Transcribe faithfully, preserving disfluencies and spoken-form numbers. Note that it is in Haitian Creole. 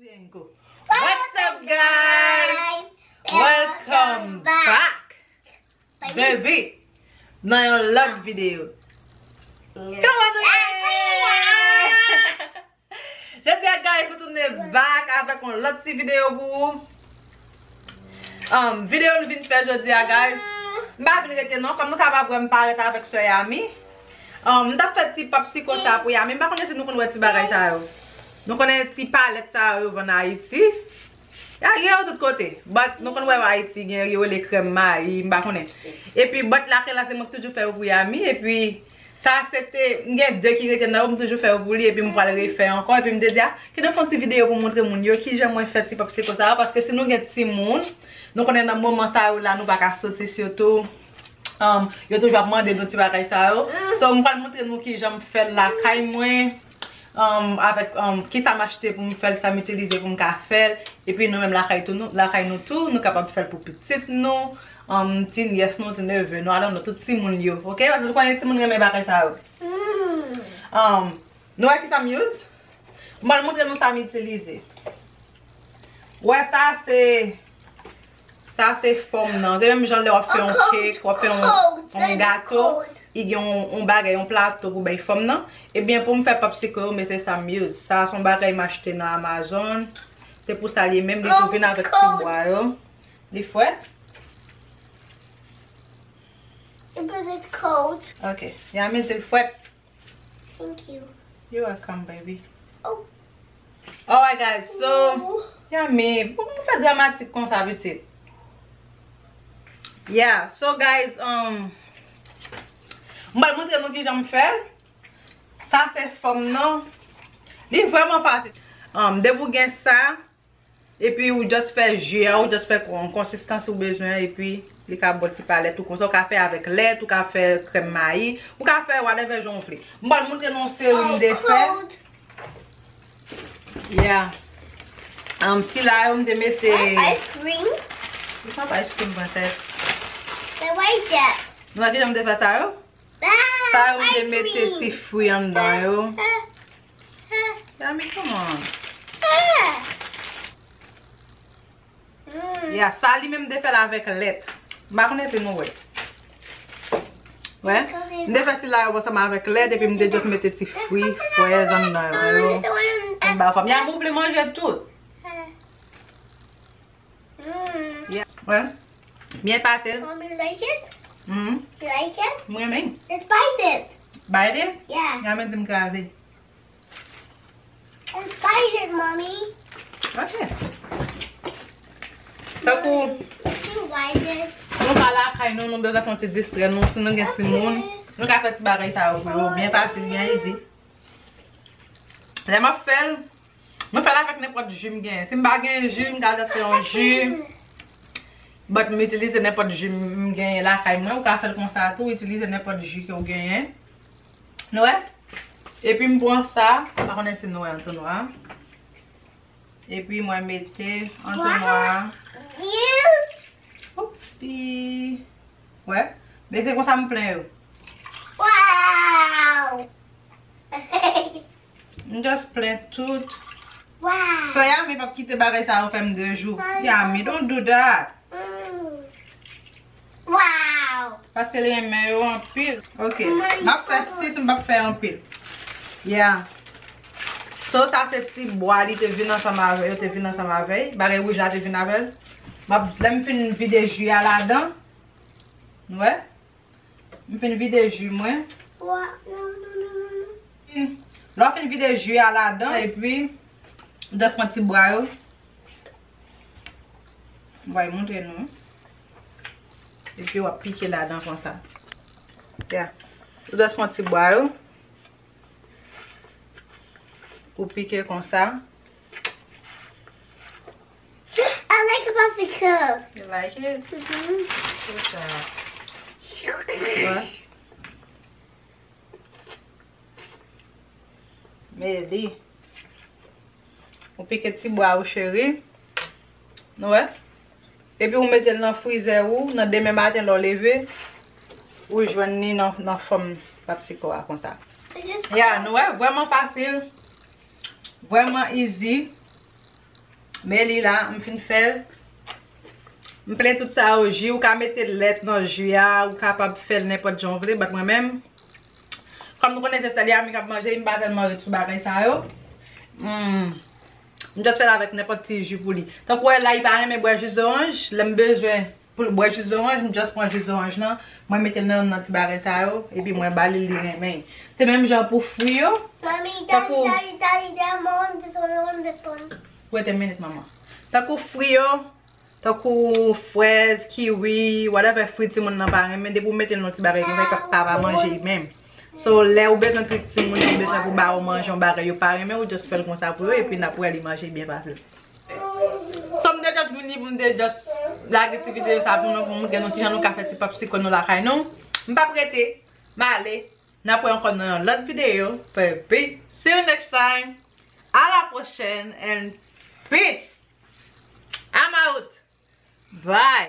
Bingo. What's up, guys? Welcome back, baby, nan yon lòt videyo. Kòman nou ye? Jodi a, guys, nou tounen back avèk yon lòt ti videyo pou ou. Um, videyo nou vin fè jodi a, guys, m pa vin rete non, kòm nou kapab wè m parèt avèk sè Yami. Um, m t ap fè ti popsicle sa pou Yami. M pa konnen si nou konn wè ti bagay sa yo. Nou konnen ti palèt sa yo vann Ayiti. Ya, gen yo tout kote. But nou konn wè Ayiti, gen yo rele krèm mayi, m pa konnen. Epi but lakay la se mwen ki toujou fè yo pou Yami. Epi sa se te, m gen de ki rete nan yo, m toujou fè yo pou li, epi m pral refè ankò, epi m te di, a, kite m fè yon ti videyo pou montre moun yo kijan mwen fè ti popsicle sa yo, paske si nou gen timoun, nou konnen nan moman sa yo la, nou pa ka soti sitou. Um, yo toujou ap mande nou ti bagay sa yo. So, m pral montre nou kijan m fè l lakay mwen. Um, avèk, um, kisa m achte pou m fè l, kisa m itilize pou m ka fè l. Epi nou menm lakay tou, nou, lakay nou tou, nou kapab fè l pou pitit nou, um, ti nyès nou, ti neve nou, I don't know, tout timoun yo. Oke? Paske nou konnen timoun renmen bagay sa yo. Um, nou wè kisa m use? M pral montre nou sa m itilize. Wè sa se Sa se fòm nan. Se menm jan lè w ap fè yon cake, w ap fè yon, yon gato, li gen yon, yon bagay, yon plato pou bay fòm nan. Ebyen, pou m fè popsicle yo, men se sa m use. Sa se yon bagay m achte nan Amazon. Se pou sa li menm, li tou vin avèk ti bwa yo. Li fwèt? Because it's cold. Ok. Yami di l fwèt. Thank you. You're welcome, baby. Oh. Alright, guys, so, Yami, pou nou fè dramatik konsa, pitit? Yeah, so, guys, um, m pral montre nou kijan m fè l. Sa se fòm nan. Li vrèman fasil. Um, depi w gen sa, epi ou just fè ji a, ou just fè kon-, konsistans ou bezwen, epi li ka ba w ti palèt ou konsa. Ou ka fè avèk lèt, ou ka fè krèm mayi, ou ka fè whatever jan w vle. M pral montre nou yon seri m te fè. Yeah. Um, sila yo m te mete. Ice cream. It's not ice cream, princess. Then why is that? Nou wè kijan m te fè sa yo? Sa yo m te mete ti fwi anndan yo. Yami, come on. Ya, sa li menm m te fè l avèk lèt. M pa konnen si nou wè. Wè? M te fè sila yo ansanm avèk lèt, epi m te just mete ti fwi, frèz anndan yo. M ba w fòm. Yami, ou vle manje tout? Yeah. Wè? Byen pase l. Mommy, you like it? Mm. You like it? M renmen. Let's bite it. Bite it? Yeah. Yami di m kraze. Let's bite it, Mommy. Ok. Tankou you bite it. Nou pa lakay nou, nou bezwen fè yon ti distrè nou. Si nou gen timoun, nou ka fè ti bagay sa yo pou yo. Byen fasil, byen easy. Lè m ap fè l, mwen fè l avèk nenpòt ji m genyen. Si m pa genyen ji, m ka just fè yon ji. But m itilize nenpòt ji m genyen lakay mwen. Ou ka fè l konsa tou, itilize nenpòt ji ke w genyen. Nou wè? Epi m pran sa, m pa konnen si nou wè antounwa. Epi mwen mete antounwa. Oupi. Wè? Mete konsa m plen yo. Wow! M just plen tout. Wow! So Yami p ap kite bagay sa yo fè m de jou. Yami, don't do that. Mm. Wow! Paske li renmen yo anpil. Ok. M ap fè sis, m p ap fè anpil. Yeah. So sa se ti bwa li te vin ansanm avè, yo te vin ansanm avè. Bagay wouj la te vin avè l. M ap, lè m fin vide ji a ladan. Nou wè? M fin vide ji mwen. Wa-, non, non, non, non, non. Fin, lè w fin vide ji a ladan, epi w just pran ti bwa yo. M pral montre nou. Epi w ap pike ladan konsa. Yeah. Ou just pran ti bwa yo. Ou pike konsa. I like a popsicle. You like it? Mm-hmm. Good job. Wè? Medi. Ou pike ti bwa ou, cheri. Nou wè? Epi ou mete l nan frizè ou, nan demen maten lè w leve, ou jwenn li nan, nan fòm popsicle a konsa. Ya, nou wè, vrèman fasil, vrèman easy. Men li la, m fin fè l. M plen tout sa yo ji, ou ka mete lèt nan ji a, ou kapab fè l nenpòt jan w vle, but mwen menm, kòm nou konnen se sèl Yami k ap manje, m pa tèlman ret sou bagay sa yo. Hmm. M just fè l avèk nenpòt ti ji pou li. Tankou wè la, li pa renmen bwè ji zoranj, lè m bezwen pou l bwè ji zoranj, m just pran ji zoranj lan, mwen mete l nan, nan ti bagay sa yo, epi mwen ba li, li renmen. Se menm jan pou fwi yo. Mommy, Daddy, tankou Daddy, Daddy, Daddy, I want this one, I want this one. Wait a minute, maman. Tankou fwi yo, tankou frèz, kiwi, whatever fwi timoun nan pa renmen, depi w mete l nan ti bagay konsa, li p ap, pa va manje li menm. So, lè ou bezwen trik timoun yo, ou bezwen pou ba yo manje yon bagay yo pa renmen, ou just fè l konsa pou yo, epi n ap wè li manje byen fasil. So, m te just vini pou m te just lage ti videyo sa pou nou, pou m montre nou kijan nou ka fè ti pop sikò nou lakay nou. M p ap rete, m ale, n ap wè ankò nan yon lòt videyo. Baby, see you next time. À la prochaine and peace. I'm out. Bye.